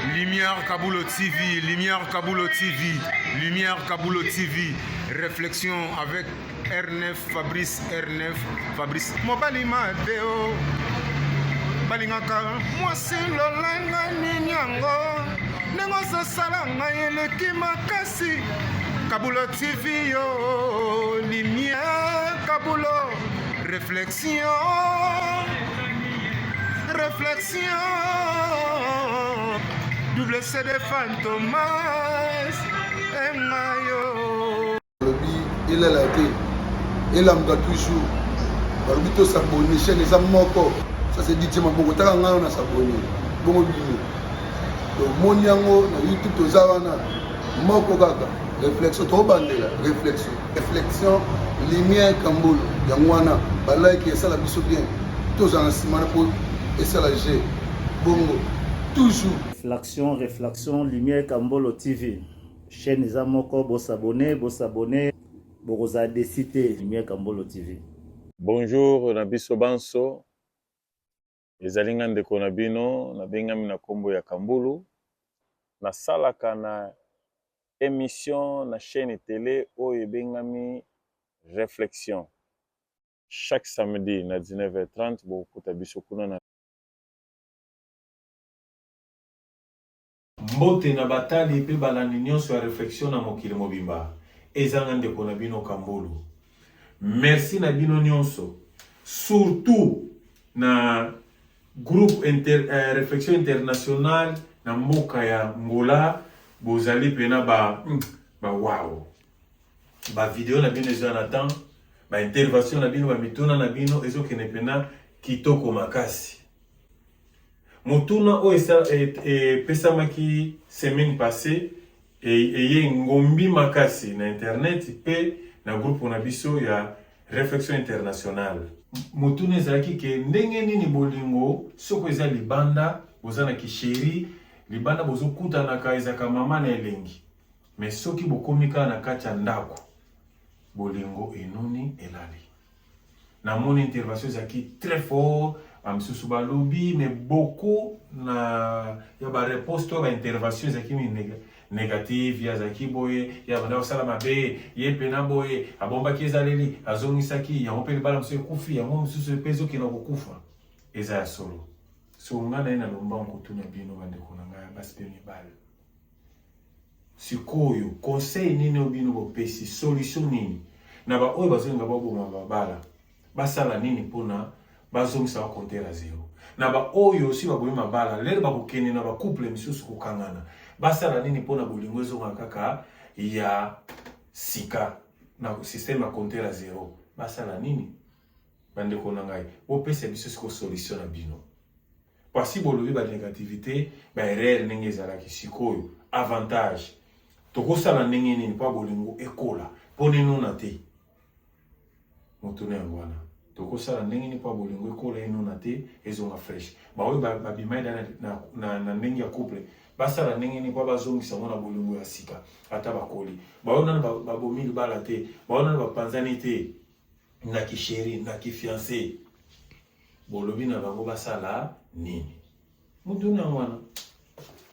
Lumière Kabulo TV, Lumière Kabulo TV, Lumière Kabulo TV, réflexion avec R9 Fabrice R9 Fabrice mobali mabe o balingaka mwasi lolanga nini yango ndenge ozosala ngai eleki makasi Kabulo TV yo Lumière Kabulo réflexion réflexion double CD Fantomas engayo Balobi elala te, elamuka toujours. Balobi to s'abonner, chaîne eza moko. Ça c'est DJ Maboko, taka ngai na s'abonner. Bongo bino. Tomoni yango na YouTube toza wana moko kaka. Réflexion tobandela, réflexion. Réflexion lumière Kambolo. Yango wana ba like esala biso bien. Tozala na nsima na po esala G. Bongo toujours. Réflexion, réflexion, Lumière Kambolo TV. Chaîne eza moko, bo s'abonner, bo s'abonner, bokozala déçu te. Lumière Kambolo TV. Bonjour na biso banso, ezali nga ndeko na bino, nabengami na kombo ya Kambulu, nasalaka na emission na chaine tele oyo ebengami Reflexion. Chaque samedi na 19h30 bokokuta biso kuna na. Mbote na batali pe balandi nionso ya Reflexion na mokili mobimba, eza nga ndeko na bino Kambulu. Merci na bino nionso surtout na groupe inter, eh, Reflexion Internationale na mboka ya Angola, bozali pena ba ba wow. Ba video na bino eza na temps, ba intervention na bino, ba mituna na bino ezokende pena kitoko makasi. Motuna oyo epesamaki semaine passee eye ngombi makasi na internet mpe na groupe na biso ya Reflexion Internationale. Motuna ezalaki ke ndenge nini bolingo soko eza libanda, boza na kisheri libanda, bozokutanaka ezalaka mama na elengi, mais soki bokomi kaka na kati ya ndako bolingo enuni elali. Namoni intervention ezalaki très fort, ba misusu balobi mais beaucoup na ya ba réponse to ba intervention ezalaki mingi négative. Ye azalaki boye, ye abanda kosala mabe, ye pena boye, abombaki ezaleli, azongisaki yango mpe libala mosusu ekufi, yango mosusu mpe ezokenda kokufa. Eza ya solo. So ngai na ye na lombango kotuna bino bandeko na ngai ya basi mpe mibali, Sikoyo conseil nini oyo bino bopesi, solution nini na ba oyo bazolinga baboma mabala, basala nini pona bazongisa ba compteur à zero? Na ba oyo si babomi mabala, lelo bakokende na ba couple misusu kokangana, basala nini pona bolingo ezonga kaka ya sika na système ya compteur à zero? Basala nini? Bandeko na ngai, bopesa biso sikoyo solution na bino. Pasi bolobi ba negativite ba erreur ndenge ezalaki sikoyo avantage tokosala ndenge nini mpo bolingo ekola mpo nenona te motuna yango wana tokosala ndenge nini mpo bolingo ekola enona te ezonga fresh baoyo babima na, na, na, na ndenge ya couple basala ndenge nini mpo bazongisa yango na bolingo ya sika ata bakoli baoyo nano babomi libala te baoyo nano bapanzani te na kisheri na kifiance bolobi na bango basala nini? Motuna yango wana.